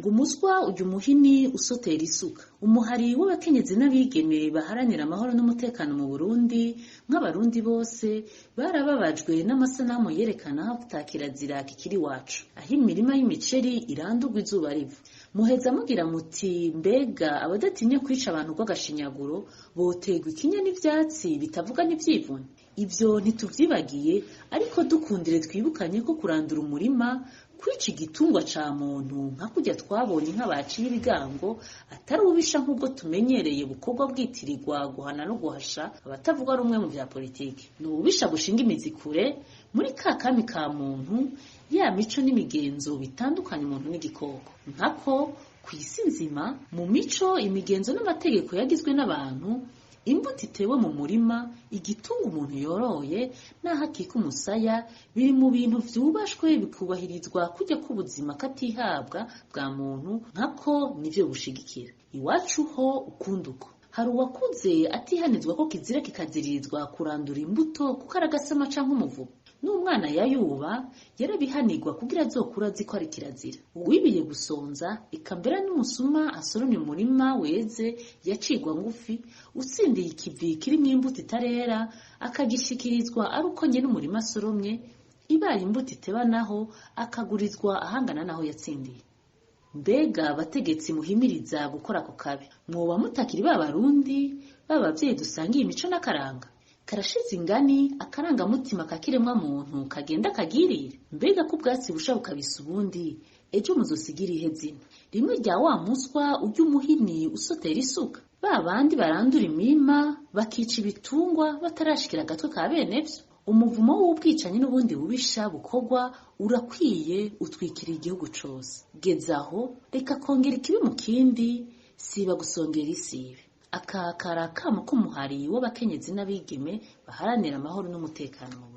Ngo umuswa ujya umuhini usotera isuka. Umuhari w'abakenyezi n'abigeme baharanira amahoro n'umutekano mu Burundi, nk'abarundi bose, barababajwe n'amasanamu yerekana aho ata kirazira kikiri iwacu, aho imirima y'imiceri irandurwa izuba riva. Muheza mugira muti: mbega abadatinya kwica abantu rw'agashinyaguro boterwa ikinya n'ivyatsi bitavuga n'ivyivuna? Ivyo ntituvyibagiye, ariko dukundire twibukanye ko kurandura umurima, kwica igitungwa ca muntu nka kurya twabonye nk'abaciye ibigango, atari ububisha nk'ubwo tumenyereye bukorwa bwitirirwa guhana no guhasha abatavuga rumwe mu vya politiki. Ni ububisha bushinga imizi kure muri ka kami ka muntu, ya mico n'imigenzo bitandukanye umuntu n'igikoko. Nkako kw'isi nzima, mu mico, imigenzo n'amategeko yagizwe n'abantu, imbuto itewe mu murima, igitunga umuntu yoroye n'aho akika umusaya, biri mu bintu vyubashwe bikubahirizwa kurya k'ubuzima katihabwa bwa muntu, nkako nivyo bushigikira. Iwacu ho ukundi uko. Hari uwakuze atihanizwa ko kizira kikaziririzwa kurandura imbuto kuko aragasama canke umuvuba. N'umwana yayuba yarabihanirwa kugira azokura azi ko ari kirazira. Uwibiye gusonza, eka mbere n'umusuma asoromye umurima weze yacirwa ngufi, utsindiye ikivi kirimwo imbuto itarera akagishikirizwa ari uko nyene umurima asoromye, ibaye imbuto iteba naho akagurizwa ahangana naho yatsindiye. Mbega abategetsi muhimiriza gukora ako kabi, mwoba mutakiri ba Barundi, ba bavyeyi dusangiye imico n'akaranga? Karashize ingani akarangamutima ka kiremwa muntu kagenda kagirire. Mbega ko ubwatsi busha bukabisa ubundi, ejo muzosigira ihe zina? Rimwe rya wa muswa urya umuhini usotera isuka? Ba bandi barandura imirima bakica ibitungwa batarashikira agatwe ka bene vyo? Umuvumo w'ubwicanyi n'ubundi bubisha bukorwa urakwiye, utwikiriye igihugu cose. Geza aho, reka kongera ikibi mu kindi, siba gusongera isibe. Aka kari akamo k'umuhari w'abakenyezi n'abigeme baharanira amahoro n'umutekano mu Burundi.